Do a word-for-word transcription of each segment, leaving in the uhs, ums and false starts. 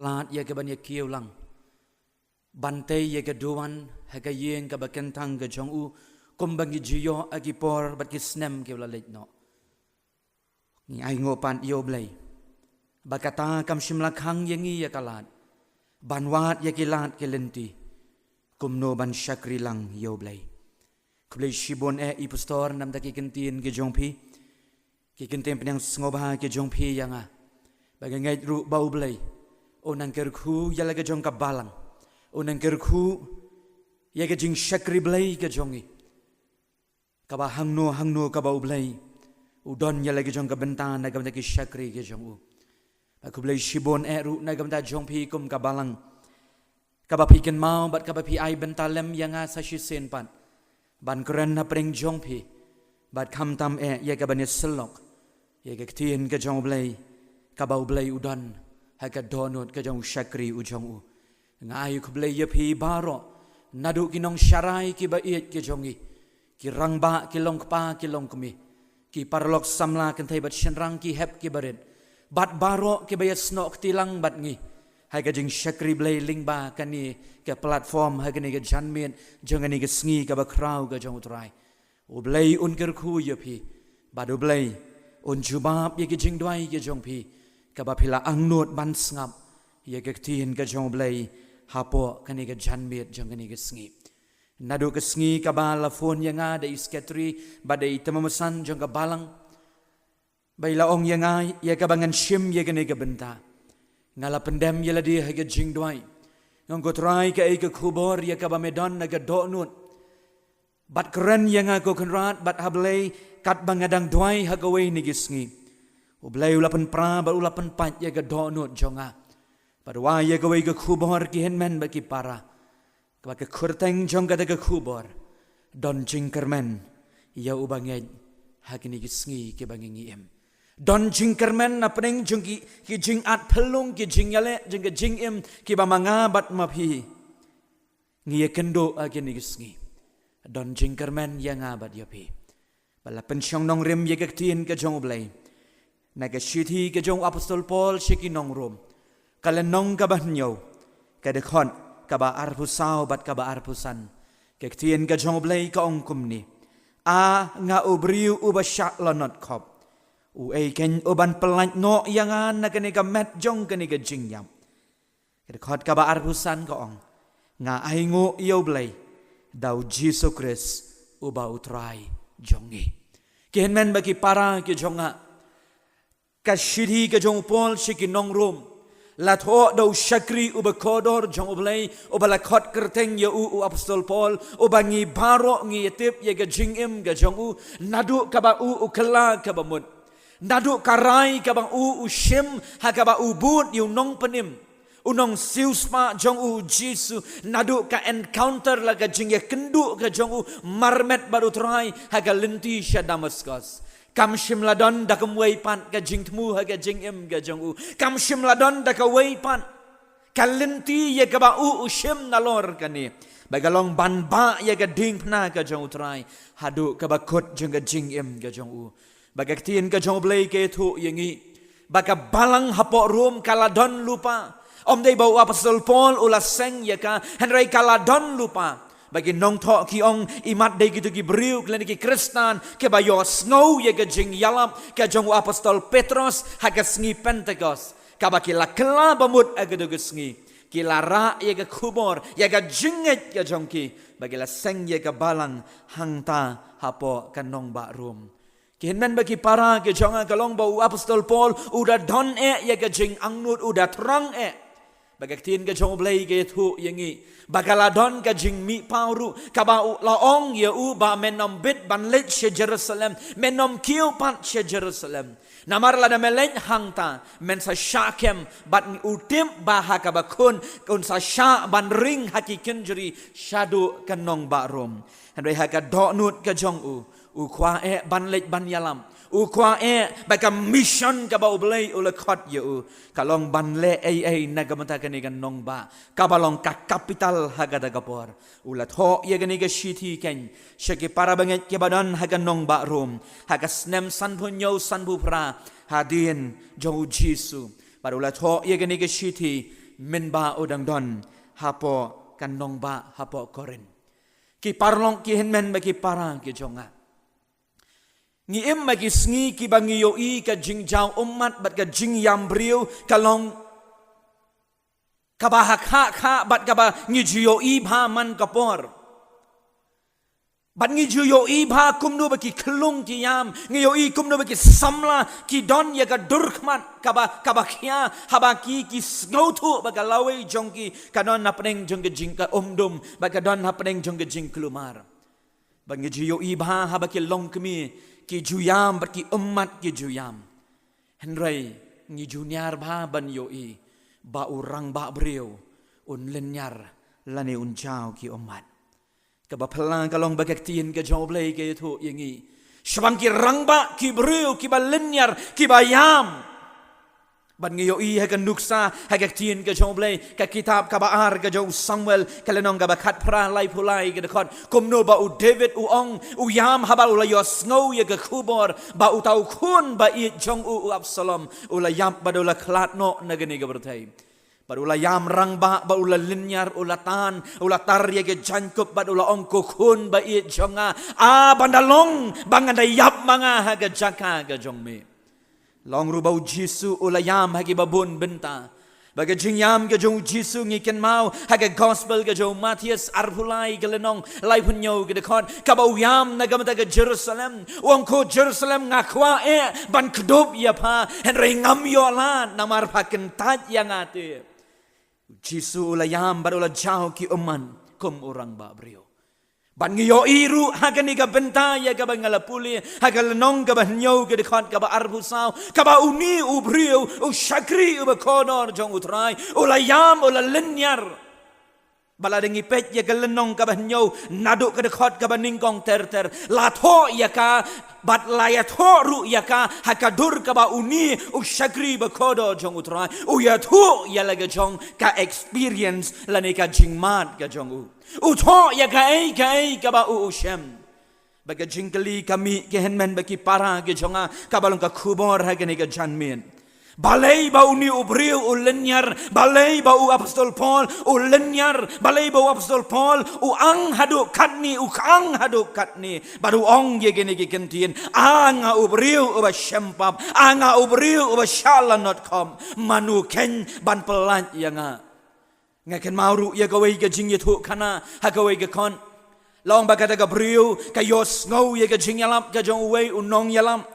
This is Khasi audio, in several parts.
lad ïa ka ban ïa kiew lang ban tei ïa ka duwan ha ka ïing kaba kyntang ka jong u, kumba ngi ju ïoh ha ki por bad ki snem kiba la leit noh. Ngi ai nguh pat ïa u Blei ba kata kam shym la khang ïa ngi ïa ka lad ban wad ïa ki lad ki lynti kumno ban shakri lang ïa u Blei. Khublei shibun eh i pastor namar ki ktien ki jong phi, ki ktien pynïaid sngewbha ki jong phi ïa nga. Ba nga ngeit ruh ba u Blei u nang kyrkhu ïa la ka jong ka balang, u nang kyrkhu ïa ka jingshakri Blei ka jong ngi, kaba hangno hangno kaba u Blei u don ïa la ka jong ka bynta na ka bynta ki shakri ka jong u. Ba khublei shibun eh ruh na ka bynta jong phi kum ka balang, kaba phi kynmaw bad kaba phi ai bynta lem ïa nga sa shisien pat ban kren hapdeng jong phi, bad khamtam eh ïa ka ban ïasyllok ïa ka ktien ka jong u Blei, kaba u Blei u don ha ka dohnud ka jong u shakri u jong u. Nga ai khublei ïa phi baroh, naduh ki nongsharai kiba ïeit ki jong ngi, ki rangbah, ki longkpa, ki longkmie, ki paralok samla kynthei bad shynrang, ki hep ki barit, bad baroh kiba ïasnoh kti lang bad ngi ha ka jingshakri Blei lyngba kane ka platform ha kane ka janmiet jong kane ka sngi kaba khraw ka jong u Trai. U Blei un kyrkhu ïa phi, bad u Blei un jubab ïa ki jingduwai ki jong phi, kaba phi la angnud ban sngap ïa ka ktien ka jong u Blei hapoh kane ka janmiet jong kane ka sngi. Naduh ka sngi kaba la phone ïa nga da i sekretari bad da i tymmen basan jong ka balang, ba i la ong ïa nga ïa kaba ngan shim ïa kane ka bynta, nga la pyndem ïa lade ha ka jingduwai. Nga ong, ko Trai, kaei ka khubor ïa kaba me don na ka dohnud? Bad kren ïa nga ko Kynrad, bad ha Blei katba nga dang duwai ha kawei na ki sngi, u Blei u la pynpra bad u la pynpait ïa ka dohnud jong nga. Bad wai ïa kawei ka khubor ki hynmen bad ki para, kaba ka kyrteng jong kata ka khubor, don jingkyrmen ïa u bangeit ha kine ki sngi kiba ngi im. Don jingkyrmen hapdeng jong ki, ki jingat phyllung, ki jingïaleh jong ka jingim kiba ma nga bad ma phi ngi ïakynduh ha kine ki sngi. Don jingkyrmen ïa nga bad ïa phi. Ba la pynshong nongrim ïa ka ktien ka jong u Blei na ka shithi ka jong u apostol Paul sha ki nong Rom, ka lynnong kaba hynñiew, ka dkhot kaba arphew saw bad kaba arphew san. Ka ktien ka jong u Blei ka ong kumne: A nga u briew uba shah lanot khop, uei kein uban pyllait noh ïa nga na kane ka met jong kane ka jingïap? Ka dkhot kaba arphew san ka ong: Nga ainguh ïa u Blei da u Jisu Khrist uba u Trai jong ngi. Ki hynmen bad ki para ki jong nga, ka shithi ka jong u Paul sha ki nong Rom la thoh da u shakri uba kordor jong u Blei, uba la khot kyrteng ïa u, u apostol Paul, uba ngi baroh ngi ïatip ïa ka jingim ka jong u, naduh kaba u u kylla kaba mut, naduh ka rai kaba u u shim ha kaba u bud ïa u nongpynim, u nongsiewspah jong u Jisu, naduh ka encounter la ka jingïakynduh ka jong u marmet bad u Trai ha ka lynti sha Damaskos. Kam shym la don da kumwei pat ka jingthmu ha ka jingim ka jong u. Kam shym la don da kawei pat ka lynti ïa kaba u u shim nalor kane, ba ka long ban bah ïa ka diengphna ka jong u Trai haduh kaba kut jong ka jingim ka jong u. Ba ka ktien ka jong u Blei ka ïathuh ïa ngi ba ka balang hapoh Rom ka la don lypa. Ym dei ba u apostol Paul u la seng ïa ka, hynrei ka la don lypa. Ba ki nongthoh ki ong, imat dei kito ki briew, kine ki Khristan kiba ïohsngew ïa ka jingïalap ka jong u apostol Petros ha ka sngi Pentekost, kaba ki la kylla bamut ha kato ka sngi, ki la rah ïa ka khubor, ïa ka jingngeit ka jong ki, ba ki la seng ïa ka balang hangta hapoh ka nongbah Rom. Ki hynmen bad ki para ki jong nga, ka long ba u apostol Paul u da don eh ïa ka jingangnud, u da thrang eh. Ba ka ktien ka jong u Blei ka ïathuh ïa ngi ba ka la don ka jingmihpaw ruh, kaba u la ong ïa u ba men ym bit ban leit sha Jerusalem, men ym kiew pat sha Jerusalem. Namar lada me leit hangta, men sa shah kem, bad u tip ba ha kaba khun un sa shah ban ring ha ki kynjri shaduh ka nongbah Rom. Hynrei ha ka dohnud ka jong u, u kwah eh ban leit ban ïalam. U kwah eh ba ka mission kaba u Blei u la khot ïa u, ka long ban leh ei ei na ka bynta kane ka nongbah kaba long ka capital ha kata ka por. U la thoh ïa kane ka shithi kein sha ki para bangeit kiba don ha ka nongbah Rom ha ka snem sanphew hynñiew sanphew phra hadien jong u Jisu. Bad u la thoh ïa kane ka shithi mynba u dang don hapoh ka nongbah hapoh Korinth. Ki paralok ki hynmen bad ki para ki jong nga, ngi im ha ki sngi kiba ngi ïohi ka jingjaw ummat bad ka jingïam briew ka long kaba ha khah khah bad kaba ngi ju ïohi bha man ka por. Bad ngi ju ïohi bha kumno ba ki khyllung ki ïam, ngi ïohi kumno ba ki samla ki don ïa ka dur khmat kaba, kaba khia, haba ki, ki sngewthuh ba ka lawei jong ki ka don hapdeng jong ka jing, ka umdum, bad ka don hapdeng jong ka jingkulmar. Bad ngi ju ïohi bha haba ki longkmie ki ju ïam bad ki ummat ki ju ïam. Hynrei ngi ju niar bha ban ïohi ba u rangbah briew un lynñiar lane un jaw ki ummat. Kaba phylla ka long ba ka ktien ka jong U Blei ka ïathuh ïa ngi shaphang ki rangbah ki briew kiba lynñiar, kiba ïam. Bad ngi ïohi ha ka nuksa, ha ka ktien ka jong U Blei, ka kitab kaba ar ka jong u Samuel, ka lynnong kaba khatphra, laiphew lai ka dkhot, kumno ba u David u ong, u ïam haba u la ïohsngew ïa ka khubor ba uta u khun ba ïeit jong u, u Absalom, u la ïap bad u la khlad noh na kane ka pyrthei. Bad u la ïam rangbah bad u la lynñiar, u la tan, u la tar ïa ka jaiñkup bad u la ong, ko khun ba ïeit jong nga, a ban da long ba ngan da ïap ma nga ha ka jaka ka jong me. Long ruh ba u Jisu u la ïam ha kiba bun bynta. Ba ka jingïam ka jong u Jisu ngi kynmaw ha ka gospel ka jong u Mathaios arphew lai ka lynnong, laiphew hynñiew ka dkhot, kaba u ïam na ka bynta ka Jerusalem. U ong, ko Jerusalem, nga kwah eh ban kdup ïa pha, hynrei ngam ïoh lad namar pha kyntait ïa nga te. U Jisu u la ïam bad u la jaw ki ummat kum u rangbah briew. Bad ngi ïohi ruh ha kane ka bynta ïa kaba nga la pule ha ka lynnong kaba hynñiew ka dkhot kaba arphew saw, kaba une u briew, u shakri uba kordor jong U Trai, u la ïam, u la lynñiar. Bad lada ngi peit ïa ka lynnong kaba hynñiew naduh ka dkhot kaba nyngkong ter ter, la thoh ïa ka, bad la ïathoh ruh ïa ka ha ka dur kaba une u shakri ba kordor jong U Trai u ïathuh ïa la ka jong ka experience lane ka jingmad ka jong u. U thoh ïa kaei kaei kaba u u shem. Bad ka jingkylli ka mih, ki hynmen bad ki para ki jong nga, kaba long ka khubor ha kane ka janmiet. Balei ba une u briew u lynñiar, balei ba u Apostol Paul u lynñiar, balei ba u Apostol Paul u ang haduh katne, u khang haduh katne, bad u ong ïa kine ki kyntien, a nga u briew uba shempap, a nga u briew uba shah lanot khop, mano khein ban pyllait ïa nga. Nga kynmaw ruh ïa kawei ka jingïathuhkhana ha kawei ka khon. La ong ba kata ka briew ka ïohsngew ïa ka jingïalap ka jong uwei u nongïalap.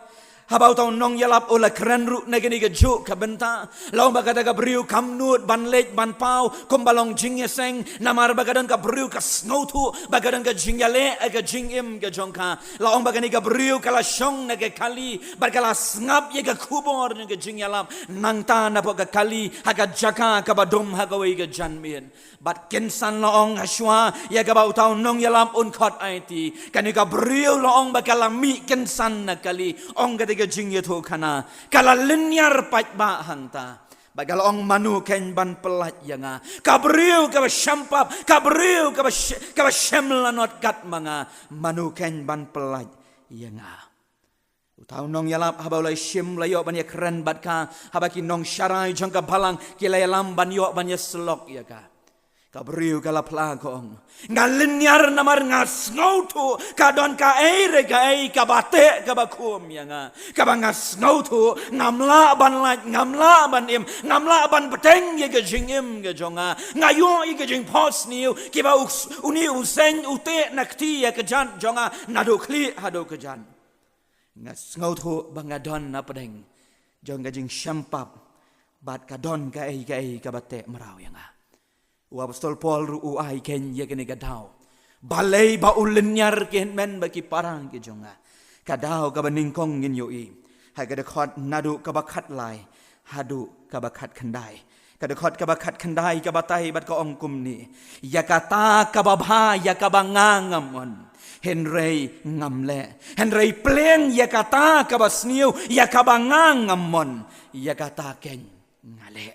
Haba uta u nongïalap u la kren ruh na kane kajuh ka bynta, la ong ba kata ka briew kam nud ban leit ban paw kumba long jingïaseng, namar ba ka don ka briew ka sngewthuh ba ka don ka jingïaleh ha ka jingim ka jong ka. La ong ba kane ka briew ka la shong na ka kali bad ka la sngap ïa ka khubor jong ka jingïalap nangta napoh ka kali ha ka jaka kaba dum ha kawei ka janmiet. Bad kynsan, la ong, hashwa ïa kaba uta u nongïalap un khot aiti, kane ka briew, la ong, ba ka la mih kynsan na kali. Ong kata ka jingïathuhkhana, ka la lynñiar paidbah hangta. Bad ka la ong, mano khein ban pyllait ïa nga? Ka briew kaba shempap, ka briew kaba sh-, kaba shem lanot kat ma nga, mano khein ban pyllait ïa nga? Uta u nongïalap haba u la shim, la ïoh ban ïakren bad ka, haba ki nongsharai jong ka balang ki la ïalam ban ïoh ban ïasyllok ïa ka, ka briew ka la phla, ka ong, nga lynñiar namar nga sngewthuh ka don kaei re kaei kaba teh kaba khum ïa nga, kaba nga sngewthuh ngam lah ban lait, ngam lah ban im, ngam lah ban bteng ïa ka jingim ka jong nga. Nga ïoh ïa ka jingphohsniew kiba u, une u seng u teh na kti ïa ka jat jong nga naduh khlieh haduh ka jat. Nga sngewthuh ba nga don hapdeng jong ka jingshempap bad ka don kaei kaei kaba teh mraw ïa nga. U Apostol Paul ruh u ai khein ïa kane ka daw. Balei ba u lynñiar, ki hynmen bad ki para ki jong nga? Ka daw kaba nyngkong ngin ïohi ha ka dkhot naduh kaba khatlai haduh kaba khatkhyndai. Ka dkhot kaba khatkhyndai ka batai bad ka ong kumne, ïa kata kaba bha ïa kaba nga ngam mon, hynrei ngam leh. Hynrei pleng ïa kata kaba sniew ïa kaba nga ngam mon, ïa kata khein nga leh.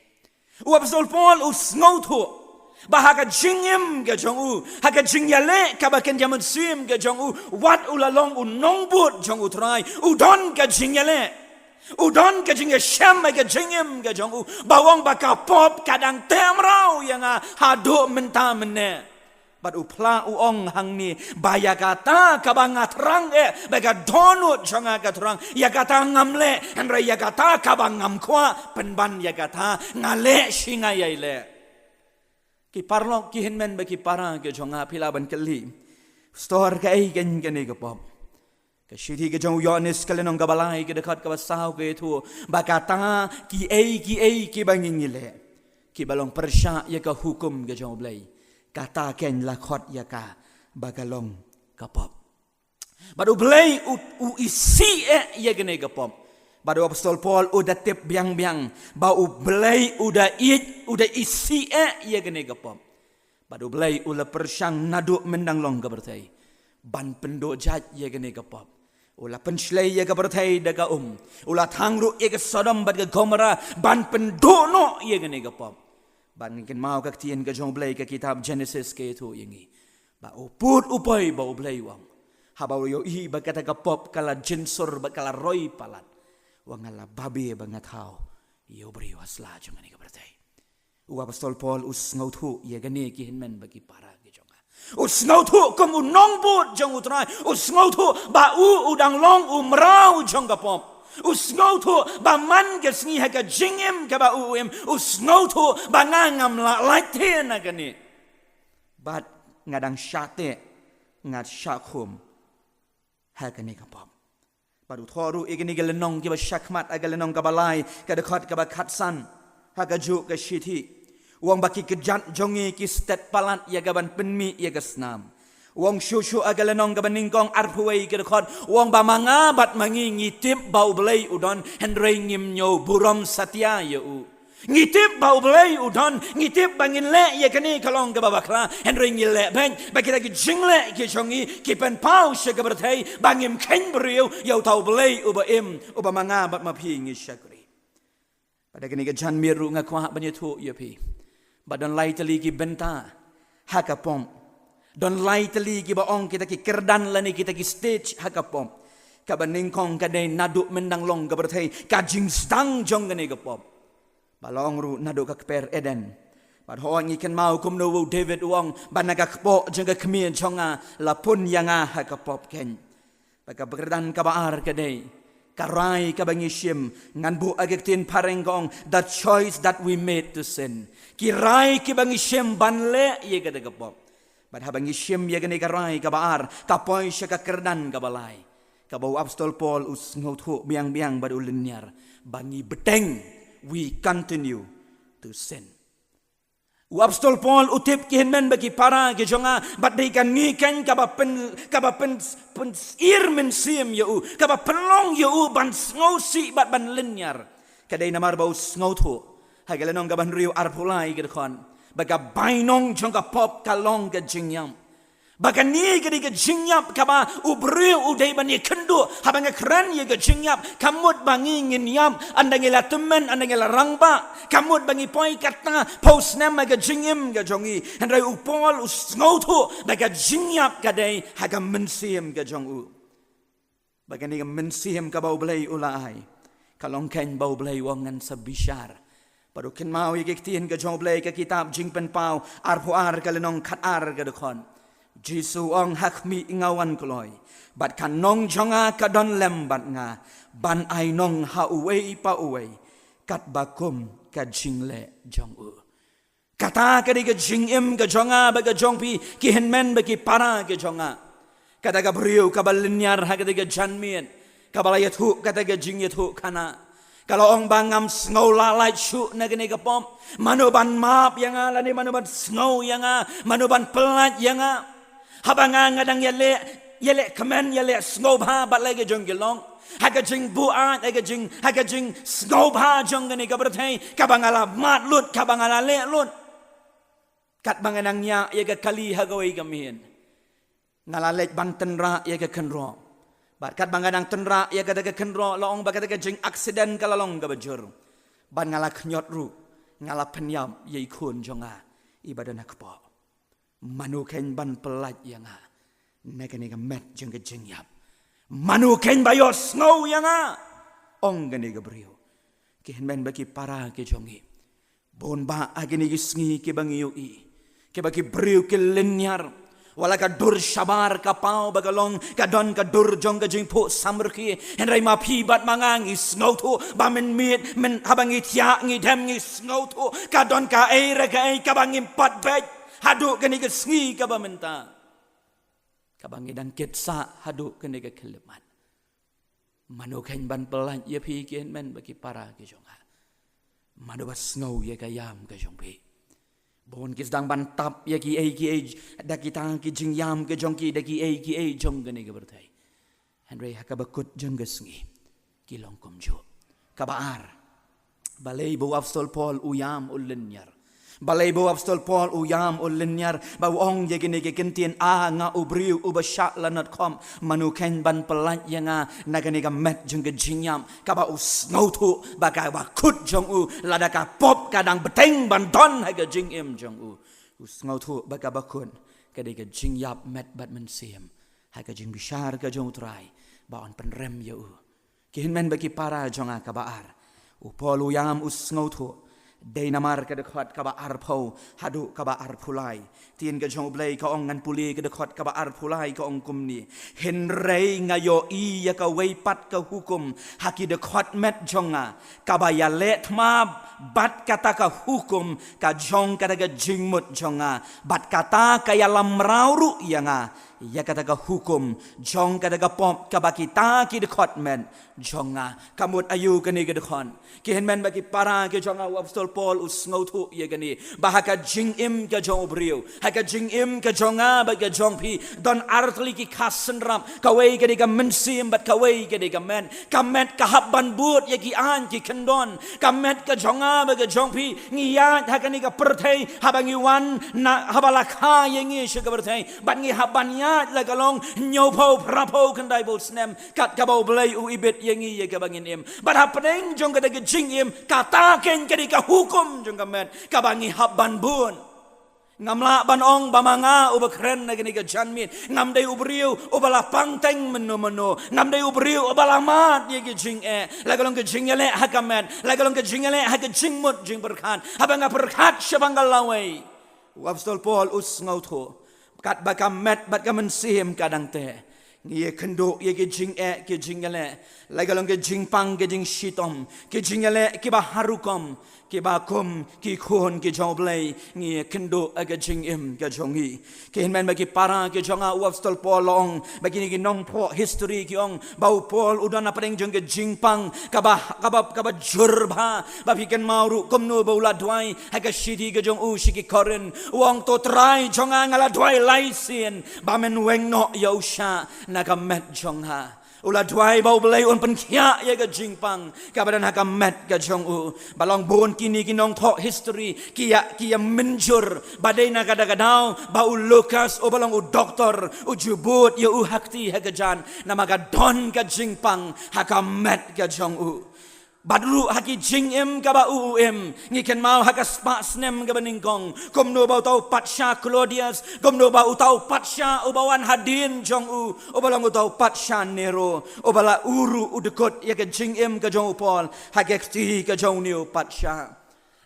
U Apostol Paul u sngewthuh ba ha ka jingim ka jong u, ha ka jingïaleh kaba kynja mynsiem ka jong u, wat u la long u nongbud jong U Trai, u don ka jingïaleh. U don ka jingïashem ha ka jingim ka jong u, ba u ong ba ka pop ka dang teh mraw ïa nga haduh mynta mynne. Bad u phla u ong hangne, ba ïa kata kaba nga thrang eh, ba ka dohnud jong nga ka thrang, ïa kata ngam leh, hynrei ïa kata kaba ngam kwah pynban ïa kata nga leh, shi nga ïai leh. Ki paralok, ki hynmen bad ki para ki jong nga, phi lah ban kylli, stor kaei kane ka pop? Ka shithi ka jong u Ïoannis ka lynnong kaba lai ka dkhot kaba saw ka ïathuh ba kata kiei kiei kiba ngi ngi leh kiba long pyrshah ïa ka hukum ka jong U Blei, kata keiñ la khot ïa ka ba ka long ka pop. Bad U Blei u, u isih eh ïa kane ka pop. Bad u apostol Paul u da tip biang biang ba U Blei u da ïeit, u da isih eh ïa kane ka pop. Bad U Blei u la pyrshang naduh myndang long ka pyrthei ban pynduh jait ïa kane ka pop. U la pynshlei ïa ka pyrthei da ka um. U la thang ruh ïa ka Sodom bad ka Gomorrah ban pynduh noh ïa kane ka pop. Bad ngi kynmaw ka ktien ka jong U Blei, ka kitab Genesis ka ïathuh ïa ngi ba u pud u poi ba U Blei u ong, haba u ïohi ba kata ka pop ka la jynsur bad ka la roi palat, u ong, nga la babe ba nga thaw ïa u briew ha sla jong kane ka pyrthei. U apostol Paul u sngewthuh ïa kane, ki hynmen bad ki para ki jong nga. U sngewthuh kum u nongbud jong U Trai, u sngewthuh ba u u dang long u mraw jong ka pop. U sngewthuh ba man ka sngi ha ka jingim kaba u im, u sngewthuh ba nga ngam lah lait te na kane. Bad nga dang shah teh, nga shah khum ha kane ka pop. Bad u thoh ruh ïa kine ki lynnong kiba shakhmat, ha ka lynnong kaba lai ka dkhot kaba khatsan, ha kajuh ka shithi u ong ba ki kjat jong ngi ki stet palat ïa kaban pynmih ïa ka snam. U ong shuh shuh ha ka lynnong kaba nyngkong arphew wei ka dkhot, u ong ba ma nga bad ma ngi ngi tip ba U Blei u don, hynrei ngim ñiew burom satia ïa u. Ngi tip ba U Blei u don, ngi tip ba ngin leh ïa kane ka long kaba bakla, hynrei ngi leh beit, ba kita ki jingleh ki jong ngi ki pynpaw sha ka pyrthei ba ngim kheiñ briew ïa uta U Blei uba im, uba ma nga bad ma phi ngi shakri. Bad ha kane ka janmiet ruh nga kwah ban ïathuh ïa phi ba don lai tylli ki bynta ha ka pop. Don lai tylli kiba ong kita ki kyrdan lane kita ki stage ha ka pop. Kaba nyngkong ka dei naduh myndang long ka pyrthei ka jingsdang jong kane ka pop. Ba long ruh naduh ka kper Eden. Bad hooid ngi kynmaw kumno u David u ong ba na ka kpoh jong ka kmie jong nga la pun ïa nga ha ka pop keiñ. Bad ka kyrdan kaba ar ka dei ka rai kaba ngi shim, ngan buh ha ka ktien phareng ka ong, the choice that we made to sin. Ki rai kiba ngi shim ban leh ïa kata ka pop. Bad haba ngi shim ïa kane ka rai kaba ar, ka poi sha ka kyrdan kaba lai, kaba u apostol Paul u sngewthuh biang biang bad u lyniar ba ngi bteng, we continue to sin. U apostol Paul u tip, ki hynmen bad ki para ki jong nga, bad dei kane keiñ kaba pyn, kaba pyn, pynsyier mynsiem ïa u, kaba pynlong ïa u ban sngewsih bad ban lyniar. Ka dei namar ba u sngewthuh ha ka lynnong kaba hynriew arphew lai ka dkhot ba ka bainong jong ka pop ka long ka jingïap. Ba kane ka dei ka jingïap kaba u briew u dei ban ïakynduh. Haba nga kren ïa ka jingïap, kam mut ba ngi ngin ïap ynda ngi la tymmen, ynda ngi la rangbah. Kam mut ba ngi poi katta phew snem ha ka jingim ka jong ngi. Hynrei u Paul u sngewthuh ba ka jingïap ka dei ha ka mynsiem ka jong u. Ba kane ka mynsiem kaba U Blei u la ai, ka long keiñ ba U Blei u ong ngan sa bishar. Bad u kynmaw ïa ki ktien ka jong U Blei, ka kitab Jingpynpaw arphew ar ka lynnong khatar ka dkhot. Jisu u ong, ha khmih nga wan kloi, bad ka nong jong nga ka don lem bad nga ban ai nong ha uwei pa uwei katba kum ka jingleh jong u. Kata ka dei ka jingim ka jong nga bad ka jong phi, ki hynmen bad ki para ki jong nga. Kata ka briew kaba lyniar ha kata ka janmiet, kaba la ïathuh kata ka jingïathuhkhana, ka la ong ba ngam sngew lah lait shuh na kane ka pop. Mano ban map ïa nga lane mano ban sngew ïa nga, mano ban pyllait ïa nga? Haba nga nga dang ïaleh, ïaleh kmen, ïaleh sngewbha bad la ka jong ki lok, ha ka jingbuaid, ha ka jing, ha ka jingsngewbha jong kane ka pyrthei, kaba nga la mad lut, kaba nga la leh lut. Katba nga nang ñiah ïa ka kali ha kawei ka miet, nga la leit ban tynrah ïa ka kynroh. Bad katba nga nang tynrah ïa kata ka kynroh, la ong ba kata ka jing accident ka la long kaba jur. Bad nga la khñiot ruh, nga la pynïap ïa i khun jong nga iba don ha kpoh. Mano keiñ ban pyllait ïa nga na kane ka met jong ka jingïap? Mano keiñ ba ïohsngew ïa nga? Ong kane ka briew. Ki hynmen bad ki para ki jong ngi, bun bah ha kine ki sngi kiba ngi ïohi, kiba ki briew ki lynñiar. Wat la ka dur shabar ka paw ba ka long, ka don ka dur jong ka jingphuh samrkhie. Hynrei ma phi bad ma nga ngi sngewthuh ba mynmiet, myn haba ngi thiah ngi dem ngi sngewthuh ka don kaei re kaei kaba ngim pat beit haduh kane ka sngi kaba mynta, kaba ngi dang kit sah haduh kane ka khyllipmat. Mano kheiñ ban pyllait ïa phi ki hynmen bad ki para ki jong nga? Mano ba sngew ïa ka ïam ka jong phi? Bun ki sdang ban tap ïa kiei kiei da kita ki jingïam ki jong ki, da kiei kiei jong kane ka pyrthei. Hynrei ha kaba kut jong ka sngi ki long kumjuh. Kaba ar, balei ba u Apostol Paul u ïam u lynñiar? Balei ba u Apostol Paul u ïam u lynñiar ba u ong ïa kine ki kyntien, a nga u briew uba shah lanot khop? Mano kheiñ ban pyllait ïa nga na kane ka met jong ka jingïam? Kaba u sngewthuh ba kaba kut jong u, lada ka pop ka dang bteng ban don ha ka jingim jong u, u sngewthuh ba kaba kut ka dei ka jingïap met bad mynsiem ha ka jingbishar ka jong u Trai ba un pynrem ïa u. Ki hynmen bad ki para jong nga, kaba ar, u Paul u ïam u sngewthuh dei namar ka dkhot kaba arphew haduh kaba arphew lai. Ktien ka jong U Blei ka ong, ngan pule ka dkhot kaba arphew lai, ka ong kumne: Hynrei nga ïohi ïa kawei pat ka hukum ha ki dkhot met jong nga, kaba ïaleh thma bad kata ka hukum ka jong kata ka jingmut jong nga, bad kata ka ïalam mraw ruh ïa nga ïa kata ka hukum jong kata ka pop kaba kita ki dkhot met jong nga. Ka mut aïu kane ka dkhot? Ki hynmen bad ki para ki jong nga, u Apostol Paul u sngewthuh ïa kane, ba ha ka jingim ka jong u briew, ha ka jingim ka jong nga bad ka jong phi, don artylli ki kha synrap. Kawei ka dei ka mynsiem bad kawei ka dei ka met. Ka met ka hap ban bud ïa ki aiñ ki kyndon. Ka met ka jong nga bad ka jong phi, ngi ïaid ha kane ka pyrthei, haba ngi wan na, haba la kha ïa ngi sha ka pyrthei, bad ngi hap ban ïaid la ka long hynñiewphew, phraphew, khyndaiphew snem, kat kaba U Blei u ibit ïa ngi ïa kaba ngin im. Bad hapdeng jong kata ka jingim, kata keiñ ka dei ka hukum jong ka met kaba ngi hap ban bud. Ngam lah ban ong ba ma nga uba kren na kane ka janmiet, ngam dei u briew uba la pang teng mynno mynno, ngam dei u briew uba la mad ïa ki jingeh, la ka long ka jingïaleh ha ka met, la ka long ka jingïaleh ha ka jingmut jingpyrkhat. Haba nga pyrkhat shaphang ka lawei, u Apostol Paul u sngewthuh, katba ka met bad ka mynsiem ka dang teh, ngi ïakynduh ïa ki jingeh ki jingïaleh, la ka long ki jingpang ki jingshitom, ki jingïaleh kiba har rukom, kiba kum ki khun ki jong U Blei, ngi ïakynduh ha ka jingim ka jong ngi. Ki hynmen bad ki para ki jong nga, u Apostol Paul u ong, ba kine ki nongthoh history ki ong ba u Paul u don hapdeng jong ka jingpang kaba, kaba, kaba jur bha. Ba phi kynmaw ruh kumno ba u la duwai ha ka shithi ka jong u sha ki Korinth, u ong, to Trai jong nga, nga la duwai lai sien ba men weng noh ïa u shah na ka met jong nga. U la duwai ba U Blei un pynkhiah ïa ka jingpang kaba don ha ka met ka jong u. Ba long bun kine ki nongthoh history ki ïa, ki ïa mynjur ba dei na kata ka daw ba u Lukas uba long u doktor u ju bud ïa u ha kti ha ka jan, namar ka don ka jingpang ha ka met ka jong u. Bad ruh ha ki jingim kaba u u im, ngi kynmaw ha ka spah snem kaba nyngkong, kumno ba uta u patsha Claudius, kumno ba uta u patsha uba wan hadien jong u, uba long uta u patsha Nero, uba la u ruh u dkut ïa ka jingim ka jong u Paul ha ka kti ka jong une u patsha.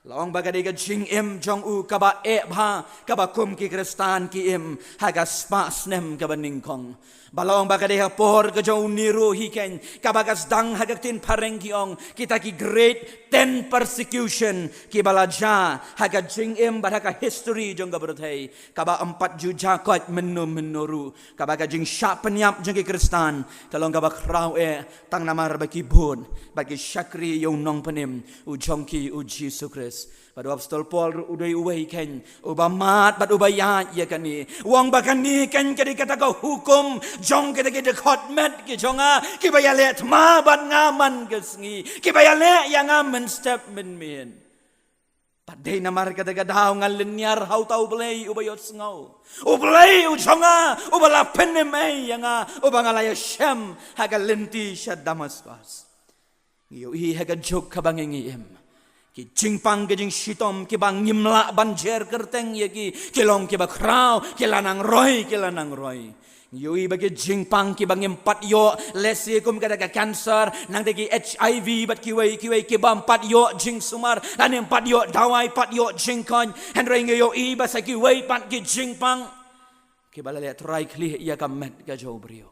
La ong ba ka dei ka jingim jong u kaba eh bha, kaba kum ki Khristan ki im ha ka spah snem kaba nyngkong. Ba la ong ba ka dei ha por ka jong u Nero hi keiñ kaba ka sdang, ha ka ktien phareng ki ong, kita ki great ten persecution kiba la jia ha ka jingim bad ha ka history jong ka pyrthei, kaba ym pat ju jia koit mynno mynno ruh. Kaba ka jingshah pynïap jong ki Khristan ka long kaba khraw eh tang namar ba ki bud bad ki shakri ïa u Nongpynim u jong ki, u Jisu Khrist. Bad u Apostol Paul ruh u dei uwei keiñ uba mad bad uba ïaid ïa kane. U ong ba kane keiñ ka dei kata ka hukum jong kita ki dkhot met ki jong nga kiba ïaleh thma bad nga man ka sngi, kiba ïaleh ïa nga mynstep mynmiet. Bad dei namar kata ka daw nga lynñiar ha uta U Blei uba ïohsngew, U Blei u jong nga uba la pynim ei ïa nga, uba nga la ïashem ha ka lynti sha Damaskus. Ngi ïohi ha ka juk kaba ngi, ngi im, ki jingpang ki jingshitom kiba ngim lah ban jer kyrteng ïa ki, ki long kiba khraw, ki la nang roi, ki la nang roi. Ïohi ba ki jingpang kiba ngim pat ïoh, lehse kum kata ka cancer, nangta ki H I V bad kiwei kiwei ki bym pat ïoh jingsumar, lane ym pat ïoh dawai, pat ïoh jingkoit. Hynrei ngi ïohi ba sa kiwei pat ki jingpang kiba la leh trai khlieh ïa ka met ka jong u briew.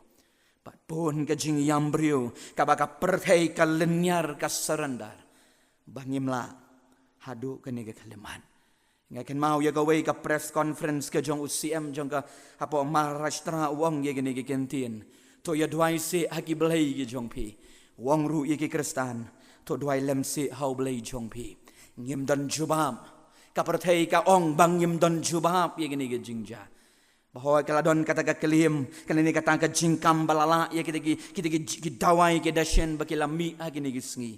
Bad bun ka jingïam briew kaba ka pyrthei ka lynñiar, ka surrender, ba ngim lah haduh kane ka khyllipmat. Nga kynmaw ïa kawei ka press conference ka jong u C M jong ka hapoh Maharashtra, u ong ïa kine ki kyntien: To ïa duwai seh ha ki blei ki jong phi. U ong ruh ïa ki Khristan: To duwai lem seh ha u Blei jong phi. Ngim don jubab. Ka pyrthei ka ong ba ngim don jubab ïa kine ki jingjia. Ba hooid ka la don kata ka claim, kane ne kata ka jingkam ba la lah ïa kita ki, kita ki, ki dawai, ki dashen ba ki la mih ha kine ki sngi.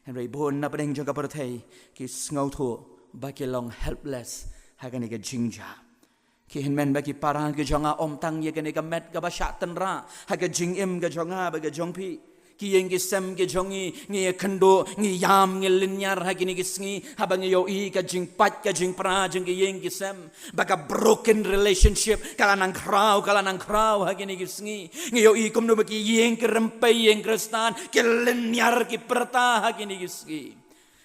Hynrei bun na pdeng jong ka pyrthei ki sngewthuh ba ki long helpless ha kane ka jingjia. Ki hynmen bad ki para ki jong nga, ym tang ïa kane ka met kaba shah tynrah ha ka jingim ka jong nga bad ka jong phi. Ki ïing ki sem ki jong ngi, ngi ïakynduh, ngi ïam, ngi lynñiar ha kine ki sngi, haba ngi ïohi ka jingpait, ka jingpra jong ki ïing ki sem. Ba ka broken relationship ka la nang khraw, ka la nang khraw ha kine ki sngi. Ngi ïohi kumno ba ki ïing ki rympei, ïing Khristan, ki lynñiar, ki pyrta ha kine ki sngi.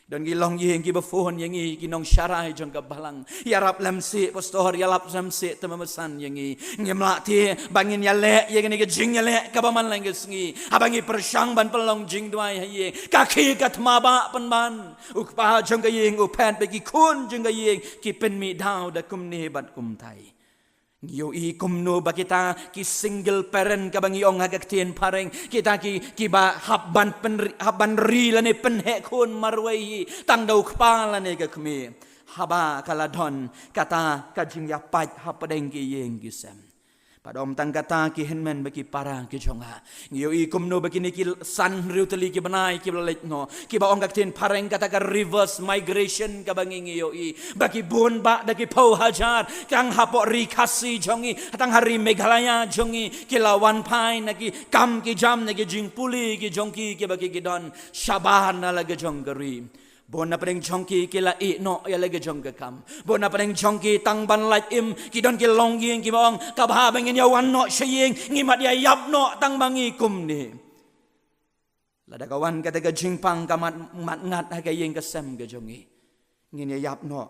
Don ki longïing kiba phone ïa ngi, ki nongsharai jong ka balang: Ïarap lem seh pastor, ïarap lem seh, te mamasan ïa ngi. Ngim lah te ba ngin ïaleh ïa kane ka jingïaleh kaba man la ka sngi. Haba ngi pyrshang ban pynlong jingduwai ha ïing, ka khie ka thma ba pynban. U kpa jong ka ïing u phet bad ki khun jong ka ïing ki pynmih daw da kumne bad kumtai. Ngi ïohi kumno ba kita ki single parent kaba ngi ong ha ka ktien phareng, kita ki, kiba hap ban pynri-, hap ban ri lane pynheh khun marwei hi tang da u kpa lane ka kmie. Haba ka la don kata ka jingïapait hapdeng ki ïing ki sem. Bad ym tang kata, ki hynmen bad ki para ki jong nga, ngi ïohi kumno ba kine ki san hynriew tylli ki bnai kiba la leit noh, kiba ong ka ktien phareng kata ka reverse migration kaba ngi, ngi ïohi ba ki bun bah da ki phew hajar, tang hapoh ri Khasi jong ngi, tang ha ri Meghalaya jong ngi, ki la wan phai na ki kam ki jam, na ki jingpule ki jong ki, kiba ki, ki don shabar na la ka jong ka ri. Bun na pdeng jong ki ki la ïeh noh ïa la ka jong ka kam. Bun na pdeng jong ki tang ban lait im, ki don ki longïing kiba ong, kaba haba ngin ïa wan noh sha ïing, ngi mat ïa ïap noh tang ma ngi kumne. Lada ka wan kata ka jingpang ka mat, mat ngat ha ka ïing ka sem ka jong ngi, ngin ïa ïap noh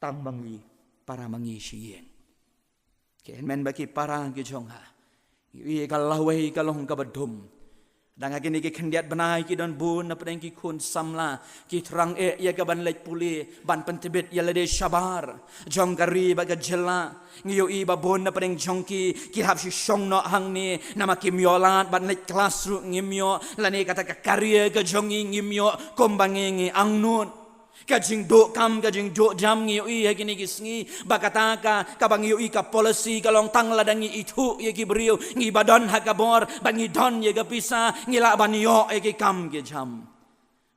tang ma ngi, para ma ngi sha ïing. Ki hynmen bad ki para ki jong nga, ngi ïohi ka lawei ka long kaba dum. Dang ha kine ki khyndiat bnai ki don bun na pdeng ki khun samla ki thrang eh ïa ka ban leit pule, ban pyntbit ïa lade shabar jong ka ri bad ka jylla. Ngi ïohi ba bun na pdeng jong ki, ki hap shu shong noh hangne, namar kim ïoh lad ban leit klas ruh ngim ïoh, lane kata ka career ka jong ngi ngim ïoh kumba ngi, ngi angnud. Ka jingduh kam, ka jingduh jam ngi ïohi ha kine ki sngi, ba kata ka, kaba ngi ïohi ka policy ka long tang lada ngi ithuh ïa ki briew, ngi ba don ha ka bor, ba ngi don ïa ka pisa, ngi lah ban ïoh ïa ki kam ki jam.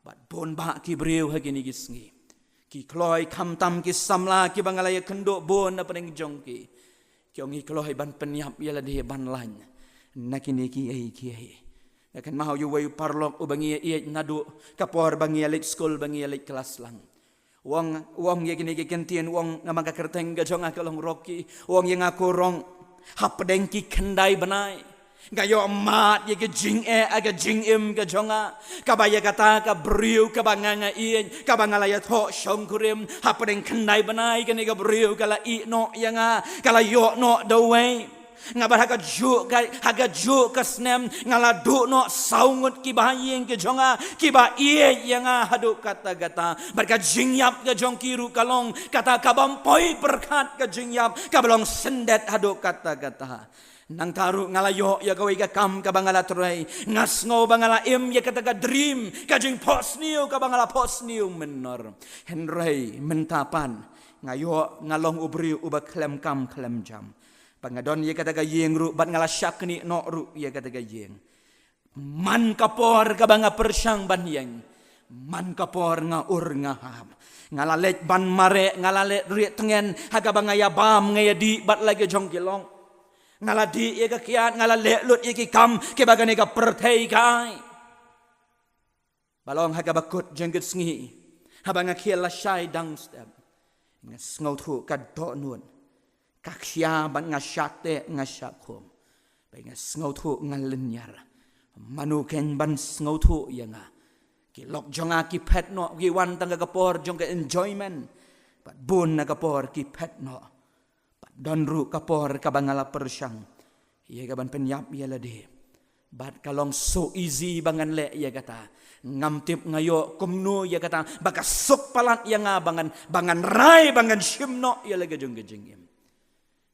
Bad bun bah ki briew ha kine ki sngi, ki kloi khamtam ki samla kiba nga la ïakynduh bun na pdeng jong ki, ki ong ngi kloi ban pynïap ïa lade ban lait na kine kiei kiei. Nga kynmaw ïa uwei u paralok uba ngi ïeit naduh ka por ba ngi ïa leit skul, ba ngi ïa leit klas lang. U ong, u ong ïa kine ki kyntien, u ong namar ka kyrteng ka jong nga ka long Rocky. U ong ïa nga, ko Rong, hapdeng ki khyndai bnai nga ïoh mad ïa ka jingeh ha ka jingim ka jong nga, kaba ïa kata ka briew kaba nga, nga ïeit, kaba nga la ïathoh shongkurim, hapdeng khyndai bnai kane ka briew ka la ïeh noh ïa nga, ka la ïoh noh da uwei. Nga bad ha kajuh ka, ha kajuh ka snem nga la duh noh saw ngut ki bahaïing ki jong nga kiba ïeit ïa nga haduh katta katta. Bad ka jingïap ka jong ki ruh ka long kata kabym poi pyrkhat, ka jingïap kaba long syndet haduh katta katta. Nangta ruh nga la ïoh ïa kawei ka kam kaba nga la trei. Nga sngew ba nga la im ïa kata ka dream, ka jingphohsniew kaba nga la phohsniew mynnor. Hynrei mynta pat nga ïoh nga long u briew uba khlem kam khlem jam. Ba nga don ïa kata ka ïing ruh bad nga la shaknieh noh ruh ïa kata ka ïing. Man ka por kaba nga pyrshang ban ïeng, man ka por nga ur nga hap. Nga la leit ban mareh, nga la leit rieh tngen ha kaba nga ïa bam, nga ïa dih bad la ki jong ki long. Nga la dih ïa ka kiad, nga la leh lut ïa ki kam kiba kane ka pyrthei ka ai. Ba long ha kaba kut jong ka sngi, haba nga khiah lashai dang step, nga sngewthuh ka dohnud ka khia bad nga shah teh, nga shah khum. Ba nga sngewthuh nga lynñiar. Mano kein ban sngewthuh ïa nga? Ki lok jong nga ki phet noh, ki wan tang ha ka por jong ka enjoyment. Bad bun na ka por ki phet noh. Bad don ruh ka por kaba nga la pyrshang ïa ka ban pynïap ïa lade. Bad ka long so easy ba ngan leh ïa kata. Ngam tip nga ïoh kumno ïa kata ba ka suk palat ïa nga ba ngan, ba ngan rai, ba ngan shim noh ïa la ka jong ka jingim.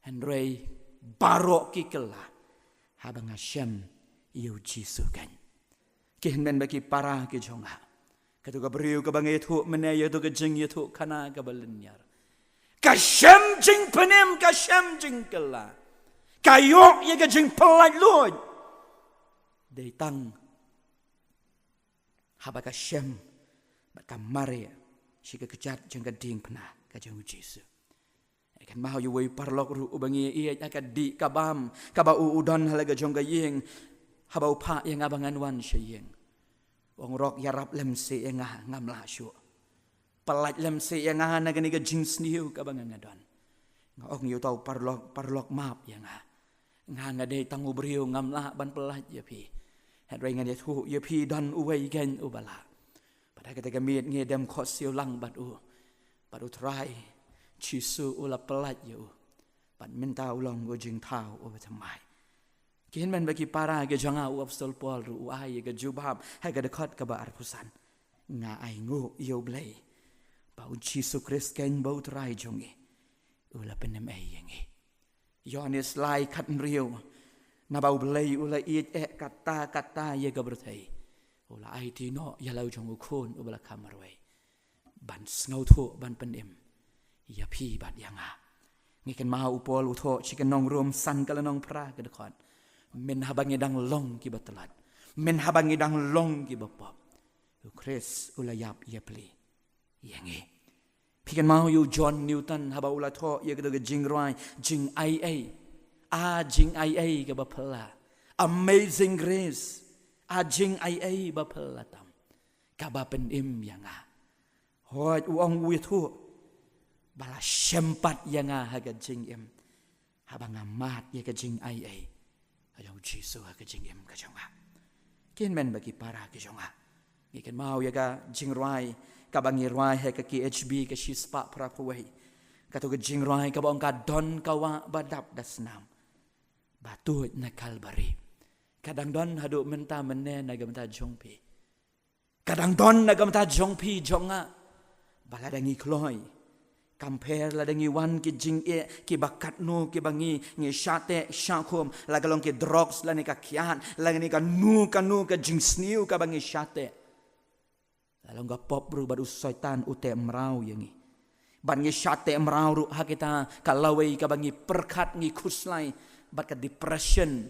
Hynrei baroh ki kylla haba nga shem ïa u Jisu kein. Ki hynmen bad ki para ki jong nga, kato ka briew kaba nga ïathuh mynne ïa kato ka jingïathuhkhana kaba lynñiar, ka shem jingpynim, ka shem jingkylla, ka ïoh ïa ka jingpyllait luid. Dei tang haba ka shem bad ka mareh sha ka kjat jong ka diengphna ka jong u Jisu. Kynmaw ïa uwei u paralok ruh uba ngi ïeit ha ka dih ka bam kaba u, u don ha la ka jong ka ïing. Haba u phah ïa nga ba ngan wan sha ïing, u ong, Rok, ïarap lem seh ïa nga, ngam lah shuh. Pyllait lem seh ïa nga na kane ka jingsniew kaba nga nga don. Nga ong ïa uta u paralok, Paralok, map ïa nga. Nga, nga dei tang u briew, ngam lah ban pyllait ïa phi. Hynrei ngan ïathuh ïa phi, don uwei kein uba lah. Bad ha kata ka miet ngi dem khohsiew lang bad u. Bad u Trai Jisu u la pyllait ïa u. Bad mynta u long u jingthaw uba thymmai. Ki hynmen bad ki para ki jong nga, u Apostol Paul ruh u ai ïa ka jubab ha ka dkhot kaba arphew san: Nga ainguh ïa U Blei ba U Jisu Khrist kein ba U Trai jong ngi, u la pynim ei ïa ngi. Ïoannis lai khathynriew: Naba U Blei u la ïeit eh katta katta ïa ka pyrthei, u la aiti noh ïa la u jong u Khun uba la kham marwei, ban sngewthuh, ban pynim ïa phi bad ïa nga. Ngi kynmaw u Paul u thoh sha ki nong Rom, san ka lynnong, phra ka dkhot: Mynhaba ngi dang long kiba tlot, mynhaba ngi dang long kiba pop, U Khrist u la ïap ïapli ïa ngi. Phi kynmaw ïa u John Newton haba u la thoh ïa kato ka jingrwai, jingaiei, a jingaiei kaba phylla, Amazing Grace, a jingaiei ba phylla tam, kaba pynim ïa nga. Hooid, u ong, u ïathuh ba la shem pat ïa nga ha ka jingim haba nga mad ïa ka jingaiei ka jong U Jisu ha ka jingim ka jong nga. Ki hynmen bad ki para ki jong nga, ngi kynmaw ïa ka jingrwai kaba ngi rwai ha ka K H B, ka shispah phraphew wei. Kato ka jingrwai kaba ong: Ka don ka wah ba dap da snam ba tuid na Kalbari. Ka dang don haduh mynta mynne na ka bynta jong phi. Ka dang don na ka bynta jong phi jong nga. Ba lada ngi kloi, compare, lada ngi wan ki jingeh kiba katno kiba ngi, ngi shah teh shah khum, la ka long ki drugs lane ka kiad lane kano kano ka jingsniew kaba ngi shah teh, la long ka pop ruh bad u Soitan u teh mraw ïa ngi. Bad ngi shah teh mraw ruh ha kita ka lawei kaba ngi pyrkhat, ngi khuslai, bad ka depression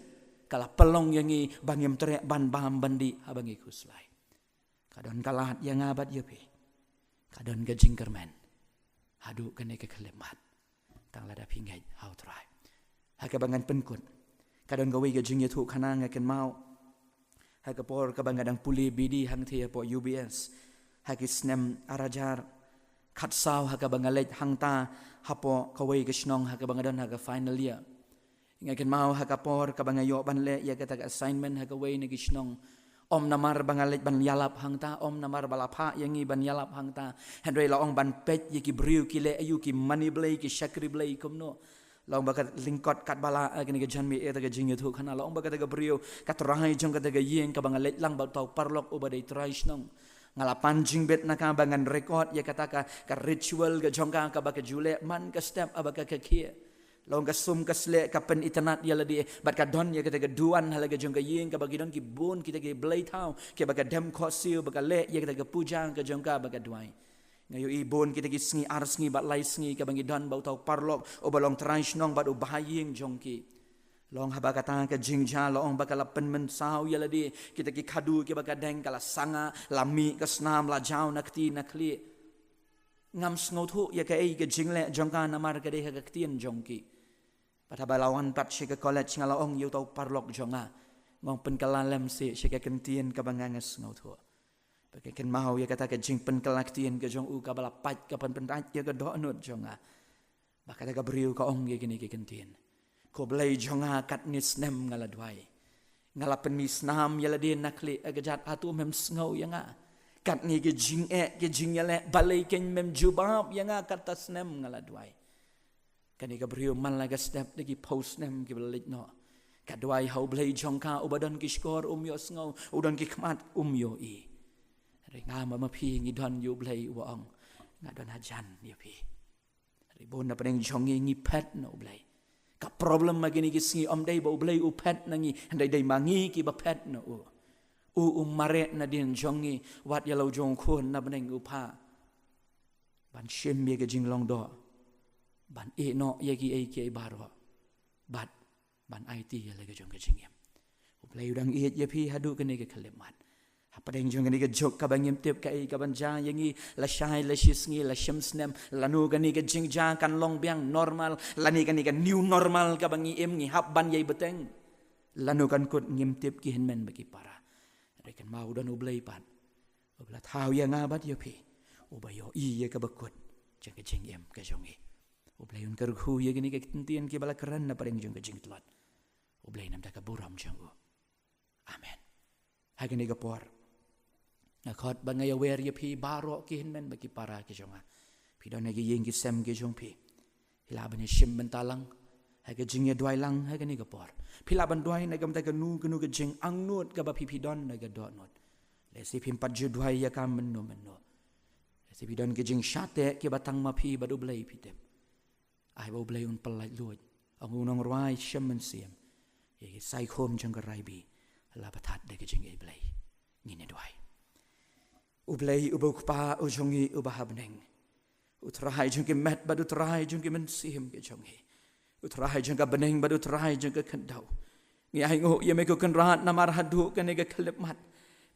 ka la pynlong ïa ngi ba ngim treh ban bam ban dih haba ngi khuslai. Ka don ka lad ïa nga bad ïa phi. Ka don ka jingkyrmen haduh kane ka khyllipmat, tang lada phi ngeit ha U Trai. Ha kaba ngan pynkut, ka don kawei ka jingïathuhkhana nga kynmaw ha ka por kaba nga dang pule B D hangtei hapoh U B S ha ki snem ar hajar khatsaw, ha kaba nga leit hangta hapoh kawei ka shnong ha kaba nga don ha ka final year. Nga kynmaw ha ka por kaba nga ïoh ban leh ïa kata ka assignment ha kawei na ki shnong, ym namar ba nga leit ban ïalap hangta, ym namar ba la phah ïa ngi ban ïalap hangta, hynrei la ong ban peit ïa ki briew ki leh aïu, ki mane Blei, ki shakri Blei kumno. La ong ba ka lyngkot katba lah, eh, kane ka janmiet, eh, kata ka jingïathuhkhana, la ong ba kata ka briew, ka trai jong kata ka ïing kaba nga leit lang bad uta u paralok uba dei trai shnong, nga la pan jingbit na ka ba ngan record ïa kata ka, ka ritual ka jong ka kaba ka ju leh man ka step haba ka, ka khie. La ong ka sum ka sleh ka pynitynnad ïa lade, bad ka don ïa kata ka duwan ha la ka jong ka ïing kaba ki don ki bun kita ki blei thaw kiba ka dem khohsiew ba ka leh ïa kata ka puja ka jong ka ba ka duwai. Nga ïohi bun kita ki sngi ar sngi bad lai sngi kaba ngi don bad uta u paralok uba long trai shnong bad u bahaïing jong ki. La ong haba kata ka jingjia, la ong ba ka la pynmynsaw ïa lade, kita ki khadu kiba ka deng ka la sanga, la mih ka snam, la jaw na kti na khlieh. Ngam sngewthuh ïa kaei ka jingleh jong ka namar ka dei ha ka ktien jong ki. Bad haba la wan pat sha ka college, nga la ong ïa uta u paralok jong nga, nga ong, pynkylla lem seh sha ka ktien kaba nga nga sngewthuh. Bad nga kynmaw ïa kata ka jingpynkylla ktien ka jong u kaba la pait, ka pynpyntait ïa ka dohnud jong nga. Ba kata ka briew ka ong ïa kine ki ktien: Ko Blei jong nga, katne snem nga la duwai. Nga la pynmih snam ïa lade na khlieh, ha ka jaka to mem sngew ïa nga. Katne ki jingeh, ki jingïaleh, balei kein mem jubab ïa nga, kata snem nga la duwai. Kane ka briew man la ka step da ki phew snem kiba la leit noh. Ka duwai ha U Blei jong ka, uba don ki shkor um ïohsngew, u don ki khmat um ïohi. Hynrei nga ma ma phi ngi don ïa U Blei uba ong, nga don hajan ïa phi. Hynrei bun na pdeng jong ngi ngi phet na U Blei. Ka problem ma kine ki sngi ym dei ba U Blei u phet na ngi, hynrei dei ma ngi kiba phet na u. U u mareh nadien jong ngi, wat ïa la u jong khun na bneng u phah ban shim ïa ka jinglong doh, ban ïeh noh ïa kiei kiei baroh, bad ban aiti ïa la ka jong ka jingim. U Blei u dang ïeit ïa phi haduh kane ka khyllipmat. Hapdeng jong kane ka juk kaba ngim tip kaei kaban jia ïa ngi, lashai lashisngi, lashim snem, lano kane ka jingjia kan long biang normal, lane kane ka new normal kaba ngi im ngi hap ban ïai bteng. Lano kan kut ngim tip, ki hynmen bad ki para. Hynrei kynmaw u don U Blei pat, uba la thaw ïa nga bad ïa phi, uba ïohi ïa kaba kut jong ka jingim ka jong ngi. U Blei un kyrkhu ïa kine ki ktien kiba la kren na pdeng jong ka jingtlot. U Blei un ïoh da ka burom jong u. Amen. Ha kane ka por, nga khot ba nga ïawer ïa phi baroh, ki hynmen bad ki para ki jong nga. Phi don ha ki ïing ki sem ki jong phi. Phi lah ban ïashim bynta lang ha ka jingïaduwai lang ha kane ka por. Phi lah ban duwai na ka bynta kano kano ka jingangnud kaba phi phi don na ka dohnud. Lehse phim pat ju duwai ïa ka mynno mynno. Lehse phi don ka jingshah teh kiba tang ma phi bad U Blei, phi tip. Ai ba U Blei un pyllait luid. Ong u nongrwai, shem mynsiem ïa ki saikhum jong ka rai bih, la pynthat da ka jingïeit Blei. Ngin ïaduwai. U Blei uba U Kpa u jong ngi uba ha bneng, U Trai jong ki met bad U Trai jong ki mynsiem ki jong ngi, U Trai jong ka bneng bad U Trai jong ka khyndew, ngi ainguh ïa me ko Kynrad namar haduh kane ka khyllipmat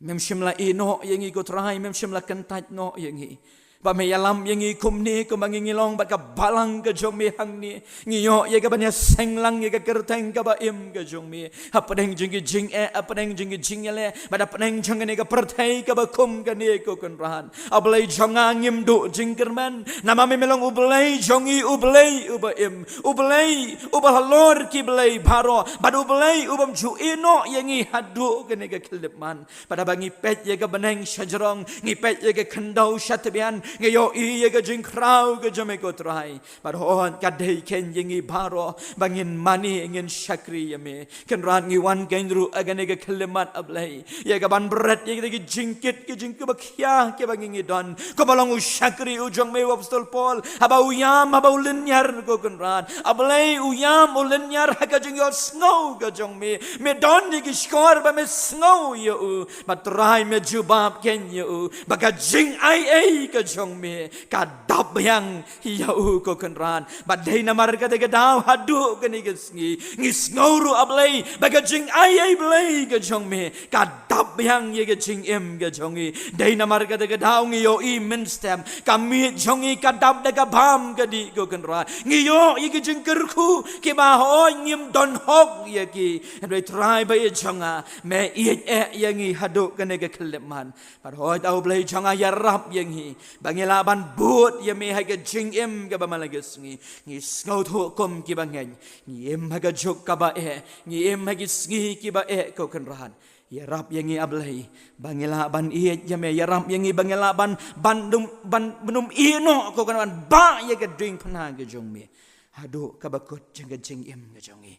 mem shym la ïeh noh ïa ngi ko Trai, mem shym la kyntait noh ïa ngi. Ba me ïalam ïa ngi kumne kumba ngi ngi long bad ka balang ka jong me hangne. Ngi ïoh ïa ka ban ïaseng lang ïa ka kyrteng kaba im ka jong me hapdeng jong ki jingeh, hapdeng jong ki jingïaleh, bad hapdeng jong kane ka pyrthei kaba kum kane ko Kynrad. A Blei jong nga, ngim duh jingkyrmen, namar me me long U Blei jong ngi, U Blei uba im, U Blei uba halor ki blei baroh, bad U Blei ubym ju ïeh noh ïa ngi haduh kane ka khyllipmat. Bad haba ngi peit ïa ka bneng shajrong, ngi peit ïa ka khyndew shatbian, ngi ïohi ïa ka jingkhraw ka jong me ko Trai. Bad hooid ka dei kein ïa ngi baroh ba ngin mane, ngin shakri ïa me. Kynrad, ngi wan kein ruh ha kane ka khyllipmat, A Blei, ïa ka ban bret ïa kita ki jingkit ki jingkitkhlieh kiba ngi ngi don. Kumba long u shakri u jong me u Apostol Paul, haba u ïam, haba u lynñiar ko Kynrad, A Blei, u ïam u lynñiar ha ka jingïohsngew ka jong me. Me don ïa ki shkor ba me sngew ïa u. Bad Trai, me jubab kein ïa u ba ka jingaiei ka jong me ka dap biang ïa u ko Kynrad. Bad dei namar kata ka daw haduh kane ka sngi ngi sngew ruh, A Blei, ba ka jingaiei Blei ka jong me ka dap biang ïa ka jingim ka jong ngi. Dei namar kata ka daw ngi ïohi mynstep ka miej jong ngi ka dap da ka bam ka dih ko Kynrad. Ngi ïoh ïa ki jingkyrkhu kiba hooid ngim don hok ïa ki. Hynrei Trai ba ïeit jong nga, me ïeit eh ïa ngi haduh kane ka khyllipmat. Bad hooid A Blei jong nga, ïarap ïa ngi ba ngi lah ban bud ïa me ha ka jingim kaba man la ka sngi. Ngi sngewthuh kum kiba ngeit, ngi im ha ka juk kaba eh, ngi im ha ki sngi kiba eh ko Kynrad. Ïarap ïa ngi A Blei ba ngi lah ban ïeit ïa me, ïarap ïa ngi ba ngi lah ban, ban dum, ban, ban ym ïeh noh ko Kynrad, ban bah ïa ka diengphna ka jong me haduh kaba kut jong ka jingim ka jong ngi.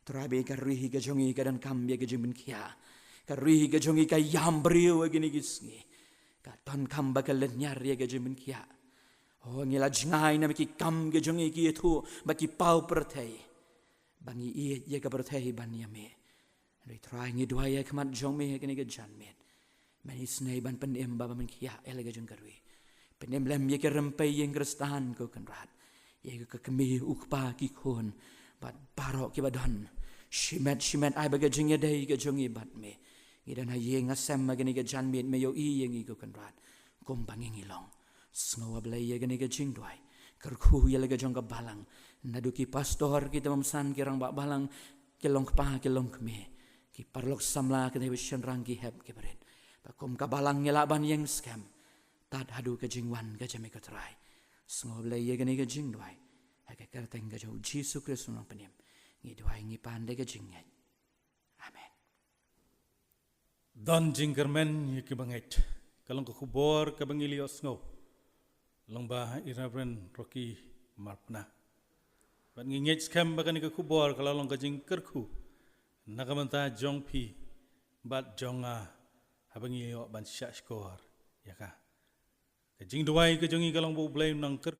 Trai, ba ka ri ka jong ngi ka donkam ïa ka jingpynkhiah. Ka ri ka jong ngi ka ïam briew ha kine ki sngi. Ka donkam ba ka lynñiar ïa ka jingpynkhiah. Oh, ngi la jngai na me ki kam ka jong ngi ki ïathuh bad ki paw pyrthei, ba ngi ïeit ïa ka pyrthei ban ïa me. Hynrei Trai, ngi duwai ha khmat jong me ha kane ka janmiet, men isynei ban pynim ba ban pynkhiah ïa la ka jong ka ri. Pynim lem ïa ka rympei ïing Khristan ko Kynrad, ïa ka kmie u kpa ki khun bad baroh kiba don. Shimet shimet ai ba ka jingïadei ka jong ngi bad me. Ngi don ha ïing ha sem ha kane ka janmiet, me ïohi ïa ngi ko Kynrad kumba ngi ngi long. Sngew A Blei ïa kane ka jingduwai. Kyrkhu ïa la ka jong ka balang, naduh ki pastor, ki tymmen basan, ki rangbah balang, ki longkpa ki longkmie, ki paralok samla, ki nongshun rang, ki hep ki barit, ba kum ka balang ngi lah ban ïeng skhem tad haduh ka jingwan ka jong me ko Trai. Sngew A Blei ïa kane ka jingduwai ha ka kyrteng ka jong U Jisu Khrist U Nongpynim. Ngi duwai ngi pan da ka jingngeit. Amen. Don jingkyrmen ïa ki bangeit. Ka long ka khubor kaba ngi la ïohsngew lyngba i Reverend Rocky Marpna. Bad ngi ngeit skhem ba kane ka khubor ka la long ka jingkyrkhu na ka bynta jong phi bad jong nga haba ngi ïoh ban shah shkor ïa ka. Ka jingduwai ka jong ngi ka long ba U Blei un nang kyrkhu